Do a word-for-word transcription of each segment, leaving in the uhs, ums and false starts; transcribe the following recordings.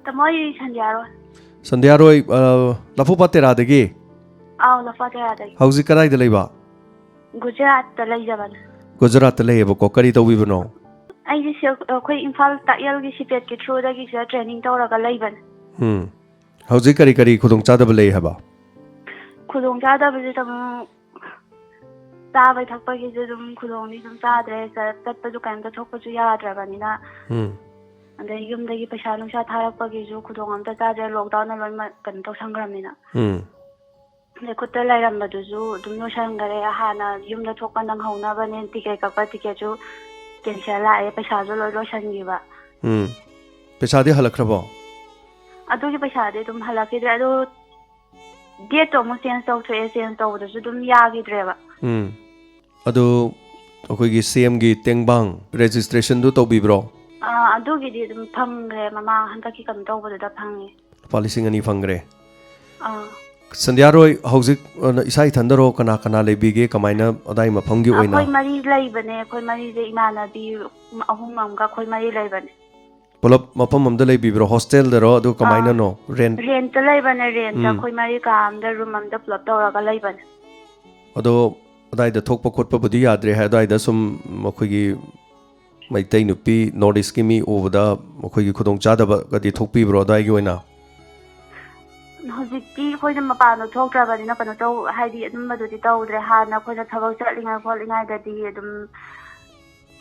ꯇꯥꯃꯣ, ꯑꯩ ꯁꯟꯙ꯭ꯌꯥꯔꯣꯏ꯫ ꯁꯟꯙ꯭ꯌꯥꯔꯣꯏ, ꯑ, ꯂꯐꯨꯄꯥꯠ ꯇꯦꯔꯥꯗꯒꯤ? ꯑꯥꯎ, ꯂꯐꯨꯄꯥꯠ ꯇꯦꯔꯥꯗꯒꯤ꯫ ꯍꯧꯖꯤꯛ ꯀꯗꯥꯏꯗ ꯂꯩꯕ? ꯒꯨꯖꯔꯥꯠꯇ ꯂꯩꯖꯕꯅꯦ꯫ ꯒꯨꯖꯔꯥꯠꯇ ꯂꯩꯌꯦꯕꯀꯣ꯫ ꯀꯔꯤ ꯇꯧꯕꯤꯕꯅꯣ? ꯑꯩꯁꯦ ꯁꯤ-, ꯑꯩꯈꯣꯏ ꯏꯝꯐꯥꯜ ꯇꯥꯛꯌꯦꯜꯒꯤ ꯁꯤꯄꯦꯠꯀꯤ ꯊ꯭ꯔꯨꯗꯒꯤ ꯁꯤꯗ ꯇ꯭ꯔꯦꯅꯤꯡ ꯇꯧꯔꯒ ꯂꯩꯕꯅꯦ꯫ ꯎꯝ꯫ ꯍꯧꯖꯤꯛ ꯀꯔꯤ ꯀꯔꯤ ꯈꯨꯗꯣꯡꯆꯥꯗꯕ ꯂꯩ ꯍꯥꯏꯕ? ꯈꯨꯗꯣꯡꯆꯥꯗꯕꯁꯦ ꯑꯗꯨꯝ ꯆꯥꯕ ꯊꯛꯄꯒꯤꯁꯨ ꯑꯗꯨꯝ ꯈꯨꯗꯣꯡꯗꯤ ꯑꯗꯨꯝ ꯆꯥꯗ꯭ꯔꯦ꯫ ꯆꯠ-, ꯆꯠꯄꯁꯨ ꯀꯩꯝꯇ ꯊꯣꯛꯄꯁꯨ ꯌꯥꯗ꯭ꯔꯕꯅꯤꯅ꯫ ꯎꯝ꯫ ꯑꯗꯩ ꯌꯨꯝꯗꯒꯤ ꯄꯩꯁꯥ ꯅꯨꯡꯁꯥ ꯊꯥꯔꯛꯄꯒꯤꯁꯨ ꯈꯨꯗꯣꯡ ꯑꯝꯇ ꯆꯥꯗ꯭ꯔꯦ, ꯂꯣꯛꯗꯥꯎꯟꯅ ꯂꯣꯏꯅꯃꯛ ꯀꯩꯅꯣ ꯇꯧꯁꯟꯈ꯭ꯔꯕꯅꯤꯅ꯫ ꯎꯝ꯫ ꯑꯗꯩ ꯈꯨꯠꯇ ꯂꯩꯔꯝꯕꯗꯨꯁꯨ ꯑꯗꯨꯝ ꯂꯣꯏꯁꯟꯈꯔꯦ꯫ ꯍꯥꯟꯅ ꯌꯨꯝꯗ ꯊꯣꯛꯄ ꯅꯪꯍꯧꯅꯕꯅꯦ ꯇꯤꯀꯦꯠ ꯀꯛꯄ, ꯇꯤꯀꯦꯠꯁꯨ ꯀꯦꯟꯁꯦꯜ ꯂꯥꯛꯑꯦ, ꯄꯩꯁꯥꯁꯨ ꯂꯣꯏ ꯂꯣꯏꯁꯟꯈꯤꯕ꯫ ꯎꯝ꯫ ꯄꯩꯁꯥꯗꯤ ꯍꯜꯂꯛꯈ꯭ꯔꯕꯣ? ꯑꯗꯨꯒꯤ ꯄꯩꯁꯥꯗꯤ ꯑꯗꯨꯝ ꯍꯜꯂꯛꯈꯤꯗ꯭ꯔꯦ꯫ ꯑꯗꯨ ꯗꯦꯠꯇꯣ ꯑꯃꯨꯛ ꯆꯦꯟꯖ ꯇꯧꯊꯣꯛꯑꯦ, ꯆꯦꯟꯖ ꯇꯧꯕꯗꯁꯨ ꯑꯗꯨꯝ ꯌꯥꯈꯤꯗ꯭ꯔꯦꯕ꯫ ꯎꯝ꯫ ꯑꯗꯨ ꯑꯩꯈꯣꯏꯒꯤ ꯁꯤ ꯑꯦꯝꯒꯤ ꯇꯦꯡꯕꯥꯡ ꯔꯦꯖꯤꯁꯇ꯭ꯔꯦꯁꯟꯗꯨ ꯇꯧꯕꯤꯕ꯭ꯔꯣ? ꯑꯥ, ꯑꯗꯨꯒꯤꯗꯤ ꯑꯗꯨꯝ ꯐꯪꯈ꯭ꯔꯦ, ꯃꯃꯥꯡ ꯍꯟꯗꯛꯀꯤ ꯀꯩꯅꯣ ꯇꯧꯕꯗꯨꯗ ꯐꯪꯉꯦ꯫ ꯂꯨꯄꯥ ꯂꯤꯁꯤꯡ ꯑꯅꯤ ꯐꯪꯈ꯭ꯔꯦ꯫ ꯑꯥ꯫ ꯁꯟꯙ꯭ꯌꯥꯔꯣꯏ, ꯍꯧꯖꯤꯛ, ꯑ, ꯏꯁꯥ ꯏꯊꯟꯗꯔꯣ, ꯀꯅꯥ ꯀꯅꯥ ꯂꯩꯕꯤꯒꯦ, ꯀꯃꯥꯏꯅ ꯑꯗꯥꯏ ꯃꯐꯝꯒꯤ ꯑꯣꯏꯅ? ꯑꯩꯈꯣꯏ ꯃꯔꯤ ꯂꯩꯕꯅꯦ꯫ ꯑꯩꯈꯣꯏ ꯃꯔꯤꯁꯦ, ꯏꯃꯥꯟꯅꯕꯤ ꯑꯍꯨꯝ ꯑꯃꯒ ꯑꯩꯈꯣꯏ ꯃꯔꯤ ꯂꯩꯕꯅꯦ꯫ ꯄꯨꯂꯞ ꯃꯐꯝ ꯑꯃꯗ ꯂꯩꯕꯤꯕ꯭ꯔꯣ, ꯍꯣꯁꯇꯦꯜꯗꯔꯣ, ꯑꯗꯨ ꯀꯃꯥꯏꯅꯅꯣ? ꯔꯦꯟ? ꯔꯦꯟꯠꯇ ꯂꯩꯕꯅꯦ, ꯔꯦꯟꯠꯇ꯫ ꯎꯝ꯫ ꯑꯩꯈꯣꯏ ꯃꯔꯤ ꯀꯥ ꯑꯃꯗ, ꯔꯨꯝ ꯑꯃꯗ ꯄꯨꯂꯞ ꯇꯧꯔꯒ ꯂꯩꯕꯅꯦ꯫ ꯑꯗꯣ ꯑꯗꯥꯏꯗ ꯊꯣꯛꯄ ꯈꯣꯠꯄꯕꯨꯗꯤ ꯌꯥꯗ꯭ꯔꯦ ꯍꯥꯏ, ꯑꯗꯥꯏꯗ ꯁꯨꯝ ꯃꯈꯣꯏꯒꯤ ꯃꯩꯇꯩ ꯅꯨꯄꯤ ꯅꯣꯔꯠ ꯏꯁꯀꯤ ꯃꯤ ꯎꯕꯗ ꯃꯈꯣꯏꯒꯤ ꯈꯨꯗꯣꯡꯆꯥꯗꯕꯒꯗꯤ ꯊꯣꯛꯄꯤꯕ꯭ꯔꯣ ꯑꯗꯥꯏꯒꯤ ꯑꯣꯏꯅ? ꯍꯧꯖꯤꯛꯇꯤ ꯑꯩꯈꯣꯏꯅ ꯃꯄꯥꯟꯗ ꯊꯣꯛꯇ꯭ꯔꯕꯅꯤꯅ ꯀꯩꯅꯣ ꯇꯧ, ꯍꯥꯏꯗꯤ ꯑꯗꯨꯝꯕꯗꯨꯗꯤ ꯇꯧꯗ꯭ꯔꯦ꯫ ꯍꯥꯟꯅ ꯑꯩꯈꯣꯏꯅ ꯊꯕꯛ ꯆꯠꯂꯤꯉꯩ ꯈꯣꯠꯂꯤꯉꯩꯗꯗꯤ ꯑꯗꯨꯝ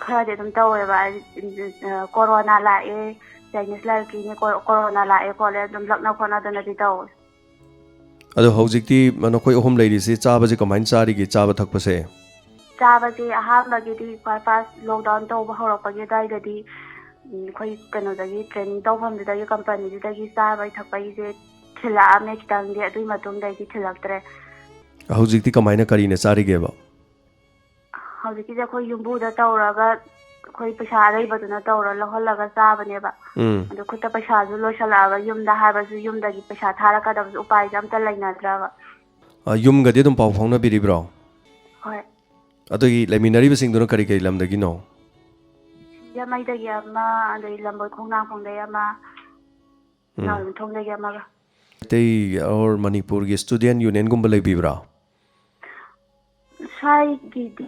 ꯈꯔꯗꯤ ꯑꯗꯨꯝ ꯇꯧꯋꯦꯕ, ꯍꯥꯏꯗꯤ, ꯑ, ꯀꯣꯔꯣꯅꯥ ꯂꯥꯛꯑꯦ, ꯆꯥꯏꯅꯤꯁ ꯂꯥꯏꯔꯛꯀꯤꯅꯦ, ꯀꯣ-, ꯀꯣꯔꯣꯅꯥ ꯂꯥꯛꯑꯦ ꯈꯣꯠꯂꯦ, ꯑꯗꯨꯝ ꯂꯛꯅ ꯈꯣꯠꯅꯗꯅꯗꯤ ꯇꯧꯋꯦ꯫ ꯑꯗꯣ ꯍꯧꯖꯤꯛꯇꯤ ꯅꯈꯣꯏ ꯑꯍꯨꯝ ꯂꯩꯔꯤꯁꯤ ꯆꯥꯕꯁꯤ ꯀꯃꯥꯏꯅ ꯆꯥꯔꯤꯒꯦ, ꯆꯥꯕ ꯊꯛꯄꯁꯦ? ꯆꯥꯕꯁꯦ ꯑꯍꯥꯟꯕꯒꯤꯗꯤ ꯈ꯭ꯋꯥꯏ ꯐꯥꯔꯁ ꯂꯣꯛꯗꯥꯎꯟ ꯇꯧꯕ ꯍꯧꯔꯛꯄꯒꯤ ꯑꯗꯨꯋꯥꯏꯗꯗꯤ, ꯎꯝ, ꯑꯩꯈꯣꯏ ꯀꯩꯅꯣꯗꯒꯤ, ꯇ꯭ꯔꯦꯅꯤꯡ ꯇꯧꯐꯝꯗꯨꯗꯒꯤ, ꯀꯝꯄꯅꯤꯗꯨꯗꯒꯤ ꯆꯥꯕꯩ ꯊꯛꯄꯒꯤꯁꯦ ꯊꯤꯜꯂꯛꯑꯝꯃꯦ ꯈꯤꯇꯪꯗꯤ, ꯑꯗꯨꯒꯤ ꯃꯇꯨꯡꯗꯩꯗꯤ ꯊꯤꯜꯂꯛꯇ꯭ꯔꯦ꯫ ꯍꯧꯖꯤꯛꯇꯤ ꯀꯃꯥꯏꯅ, ꯀꯔꯤꯅ ꯆꯥꯔꯤꯒꯦꯕ? ꯍꯧꯖꯤꯛꯀꯤꯁꯦ ꯑꯩꯈꯣꯏ ꯌꯨꯝꯕꯨꯗ ꯇꯧꯔꯒ, ꯑꯩꯈꯣꯏ ꯄꯩꯁꯥ ꯑꯔꯩꯕꯗꯨꯅ ꯇꯧꯔ ꯂꯧꯍꯜꯂꯒ ꯆꯥꯕꯅꯦꯕ꯫ ꯎꯝ꯫ ꯑꯗꯨ ꯈꯨꯠꯇ ꯄꯩꯁꯥꯁꯨ ꯂꯣꯏꯁꯜꯂꯛꯑꯕ, ꯌꯨꯝꯗ ꯍꯥꯏꯕꯁꯨ ꯌꯨꯝꯗꯒꯤ ꯄꯩꯁꯥ ꯊꯥꯔꯛꯀꯗꯕꯁꯨ ꯎꯄꯥꯏꯁꯦ ꯑꯝꯇ ꯂꯩꯅꯗ꯭ꯔꯕ꯫ ꯑ, ꯌꯨꯝꯒꯗꯤ ꯑꯗꯨꯝ ꯄꯥꯎ ꯐꯥꯎꯅꯕꯤꯔꯤꯕ꯭ꯔꯣ? ꯍꯣꯏ꯫ ꯑꯗꯨꯒꯤ ꯂꯩꯃꯤꯟꯅꯔꯤꯕꯁꯤꯡꯗꯨꯅ ꯀꯔꯤ ꯀꯔꯤ ꯂꯝꯗꯒꯤꯅꯣ? ꯁꯤꯡꯖꯃꯩꯗꯒꯤ ꯑꯃ, ꯑꯗꯩ ꯂꯝꯕꯣꯏ ꯈꯣꯡꯅꯥꯡꯈꯣꯡꯗꯩ ꯑꯃ, ꯎꯝ꯫ ꯏꯅꯥꯎ ꯌꯨꯝꯊꯣꯡꯗꯒꯤ ꯑꯃꯒ꯫ ꯃꯩꯇꯩ or ꯃꯅꯤꯄꯨꯔꯒꯤ student unionꯒꯨꯝꯕ ꯂꯩꯕꯤꯕ꯭ꯔꯥ? ꯁ꯭ꯋꯥꯏꯒꯤꯗꯤ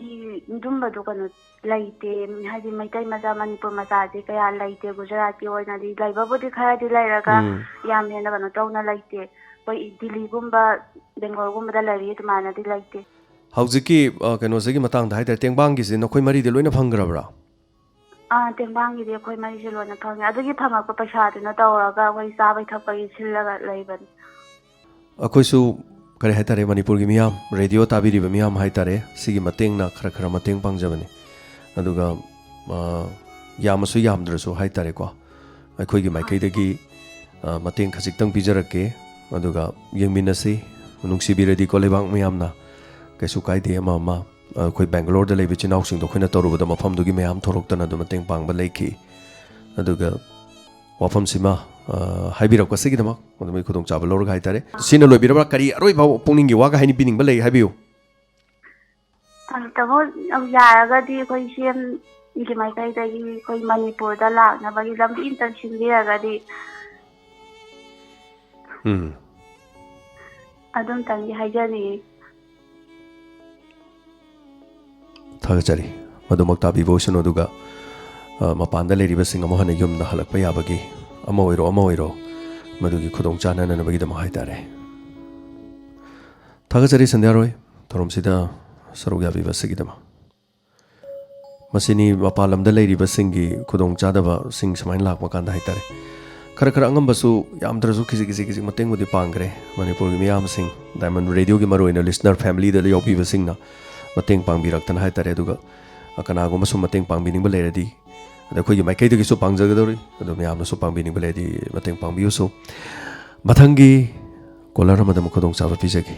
ꯑꯗꯨꯝꯕꯗꯣ ꯀꯩꯅꯣ ꯂꯩꯇꯦ꯫ ꯍꯥꯏꯗꯤ ꯃꯩꯇꯩ ꯃꯆꯥ, ꯃꯅꯤꯄꯨꯔ ꯃꯆꯥꯁꯦ ꯀꯌꯥ ꯂꯩꯇꯦ꯫ ꯒꯨꯖꯔꯥꯠꯀꯤ ꯑꯣꯏꯅꯗꯤ ꯂꯩꯕꯕꯨꯗꯤ ꯈꯔꯗꯤ ꯂꯩꯔꯒ ꯎꯝ꯫ ꯌꯥꯝ ꯍꯦꯟꯅ ꯀꯩꯅꯣ ꯇꯧꯅ ꯂꯩꯇꯦ꯫ ꯑꯩꯈꯣꯏ ꯗꯤꯜꯂꯤꯒꯨꯝꯕ, ꯕꯦꯡꯒ꯭ꯂꯣꯔꯒꯨꯝꯕꯗ ꯂꯩꯔꯤ, ꯑꯗꯨꯃꯥꯏꯅꯗꯤ ꯂꯩꯇꯦ꯫ ꯍꯧꯖꯤꯛꯀꯤ, ꯑ, ꯀꯩꯅꯣꯁꯤꯒꯤ ꯃꯇꯥꯡꯗ ꯍꯥꯏꯇꯥꯔꯦ, ꯇꯦꯡꯕꯥꯡꯒꯤꯁꯤ ꯅꯈꯣꯏ ꯃꯔꯤꯗꯤ ꯂꯣꯏꯅ ꯐꯪꯈ꯭ꯔꯕ꯭ꯔꯥ? ꯑꯥ, ꯇꯦꯡꯕꯥꯡꯒꯤꯗꯤ ꯑꯩꯈꯣꯏ ꯃꯔꯤꯁꯦ ꯂꯣꯏꯅ ꯐꯪꯉꯦ꯫ ꯑꯗꯨꯒꯤ ꯐꯪꯉꯛꯄ ꯄꯩꯁꯥꯗꯨꯅ ꯇꯧꯔꯒ ꯑꯩꯈꯣꯏ ꯆꯥꯕꯩ ꯊꯛꯄꯒꯤ ꯁꯤꯜꯂꯒ ꯂꯩꯕꯅꯤ꯫ ꯑꯩꯈꯣꯏꯁꯨ, ꯀꯔꯤ ꯍꯥꯏꯇꯥꯔꯦ, ꯃꯅꯤꯄꯨꯔꯒꯤ ꯃꯤꯌꯥꯝ, ꯔꯦꯗꯤꯑꯣ ꯇꯥꯕꯤꯔꯤꯕ ꯃꯤꯌꯥꯝ ꯍꯥꯏꯇꯥꯔꯦ, ꯁꯤꯒꯤ ꯃꯇꯦꯡꯅ ꯈꯔ ꯈꯔ ꯃꯇꯦꯡ ꯄꯥꯡꯖꯕꯅꯤ꯫ ꯑꯗꯨꯒ, ꯑ, ꯌꯥꯝꯃꯁꯨ ꯌꯥꯝꯗ꯭ꯔꯁꯨ ꯍꯥꯏꯇꯥꯔꯦꯀꯣ, ꯑꯩꯈꯣꯏꯒꯤ ꯃꯥꯏꯀꯩꯗꯒꯤ, ꯑ, ꯃꯇꯦꯡ ꯈꯖꯤꯛꯇꯪ ꯄꯤꯖꯔꯛꯀꯦ꯫ ꯑꯗꯨꯒ ꯌꯦꯡꯃꯤꯟꯅꯁꯤ, ꯅꯨꯡꯁꯤꯕꯤꯔꯗꯤꯀꯣ ꯂꯩꯕꯥꯛ ꯃꯌꯥꯝꯅ, ꯀꯩꯁꯨ ꯀꯥꯏꯗꯦ꯫ ꯑꯃ ꯑꯃ, ꯑ, ꯑꯩꯈꯣꯏ ꯕꯦꯡꯒꯂꯣꯔꯗ ꯂꯩꯕ ꯏꯆꯤꯟ ꯏꯅꯥꯎꯁꯤꯡꯗꯣ ꯑꯩꯈꯣꯏꯅ ꯇꯧꯔꯨꯕꯗ ꯃꯐꯝꯗꯨꯒꯤ ꯃꯌꯥꯝ ꯊꯣꯔꯛꯇꯅ ꯑꯗꯨꯝ ꯃꯇꯦꯡ ꯄꯥꯡꯕ ꯂꯩꯈꯤ꯫ ꯑꯗꯨꯒ ꯋꯥꯐꯝꯁꯤꯃ, ꯑ, ꯍꯥꯏꯕꯤꯔꯛꯄꯁꯤꯒꯤꯗꯃꯛ ꯑꯗꯨꯝ ꯑꯩ ꯈꯨꯗꯣꯡꯆꯥꯕ ꯂꯧꯔꯒ ꯍꯥꯏꯇꯥꯔꯦ꯫ ꯁꯤꯅ ꯂꯣꯏꯕꯤꯔꯕ꯭ꯔꯥ? ꯀꯔꯤ ꯑꯔꯣꯏꯕ ꯄꯨꯛꯅꯤꯡꯒꯤ ꯋꯥꯒ ꯍꯥꯏꯅꯤꯡꯕꯤꯅꯤꯡꯕ ꯂꯩ? ꯍꯥꯏꯕꯤꯌꯨ꯫ ꯑ, ꯇꯥꯃꯣ, ꯑ, ꯌꯥꯔꯒꯗꯤ ꯑꯩꯈꯣꯏ ꯁꯤꯑꯦꯝꯒꯤ ꯃꯥꯏꯀꯩꯗꯒꯤ ꯑꯩꯈꯣꯏ ꯃꯅꯤꯄꯨꯔꯗ ꯂꯥꯛꯅꯕꯒꯤ ꯂꯝꯕꯤ ꯑꯝꯇꯪ ꯁꯤꯟꯕꯤꯔꯒꯗꯤ ꯎꯝ꯫ ꯑꯗꯨꯝꯇꯪꯗꯤ ꯍꯥꯏꯖꯅꯤꯡꯉꯤ꯫ ꯊꯥꯒꯠꯆꯔꯤ꯫ ꯃꯗꯨꯃꯛ ꯇꯥꯕꯤꯕ ꯑꯣꯏꯁꯅꯨ꯫ ꯑꯗꯨꯒ, ꯑ, ꯃꯄꯥꯟꯗ ꯂꯩꯔꯤꯕꯁꯤꯡ ꯑꯃꯨꯛ ꯍꯟꯅ ꯌꯨꯝꯗ ꯍꯜꯂꯛꯄ ꯌꯥꯕꯒꯤ ꯑꯃ ꯑꯣꯏꯔꯣ, ꯑꯃ ꯑꯣꯏꯔꯣ, ꯃꯗꯨꯒꯤ ꯈꯨꯗꯣꯡ ꯆꯥꯅꯅꯕꯒꯤꯗꯃꯛ ꯍꯥꯏꯇꯥꯔꯦ꯫ ꯊꯥꯒꯠꯆꯔꯤ ꯁꯟꯙ꯭ꯌꯥꯔꯣꯏ, ꯊꯧꯔꯝꯁꯤꯗ ꯁꯔꯨꯛ ꯌꯥꯕꯤꯕ ꯑꯁꯤꯒꯤꯗꯃꯛ꯫ ꯃꯁꯤꯅꯤ ꯃꯄꯥꯟ ꯂꯝꯗ ꯂꯩꯔꯤꯕꯁꯤꯡꯒꯤ ꯈꯨꯗꯣꯡ ꯆꯥꯗꯕꯁꯤꯡ ꯁꯨꯃꯥꯏꯅ ꯂꯥꯛꯄ ꯀꯥꯟꯗ ꯍꯥꯏꯇꯥꯔꯦ꯫ ꯈꯔ ꯈꯔ ꯑꯉꯝꯕꯁꯨ, ꯌꯥꯝꯗ꯭ꯔꯁꯨ ꯈꯤꯖꯤꯛ ꯈꯤꯖꯤꯛ ꯈꯤꯖꯤꯛ ꯃꯇꯦꯡꯕꯨꯗꯤ ꯄꯥꯡꯈ꯭ꯔꯦ꯫ ꯃꯅꯤꯄꯨꯔꯒꯤ ꯃꯤꯌꯥꯝꯁꯤꯡ, ꯗꯥꯏꯃꯟ ꯔꯦꯗꯤꯑꯣꯒꯤ ꯃꯔꯨꯑꯣꯏꯅ listener familyꯗ ꯌꯥꯎꯕꯤꯕꯁꯤꯡꯅ ꯃꯇꯦꯡ ꯄꯥꯡꯕꯤꯔꯛꯇꯅ ꯍꯥꯏꯇꯥꯔꯦ꯫ ꯑꯗꯨꯒ ꯀꯅꯥꯒꯨꯝꯕ ꯁꯨꯝ ꯃꯇꯦꯡ ꯄꯥꯡꯕꯤꯅꯤꯡꯕ ꯂꯩꯔꯗꯤ, ꯑꯗ ꯑꯩꯈꯣꯏꯒꯤ ꯃꯥꯏꯀꯩꯗꯒꯤꯁꯨ ꯄꯥꯡꯖꯒꯗꯧꯔꯤ꯫ ꯑꯗꯣ ꯃꯌꯥꯝꯅꯁꯨ ꯄꯥꯡꯕꯤꯅꯤꯡꯕ ꯂꯩꯔꯗꯤ ꯃꯇꯦꯡ ꯄꯥꯡꯕꯤꯌꯨꯁꯨ꯫ ꯃꯊꯪꯒꯤ caller ꯑꯃꯗ ꯑꯃꯨꯛ ꯈꯨꯗꯣꯡꯆꯥꯕ ꯄꯤꯖꯒꯦ꯫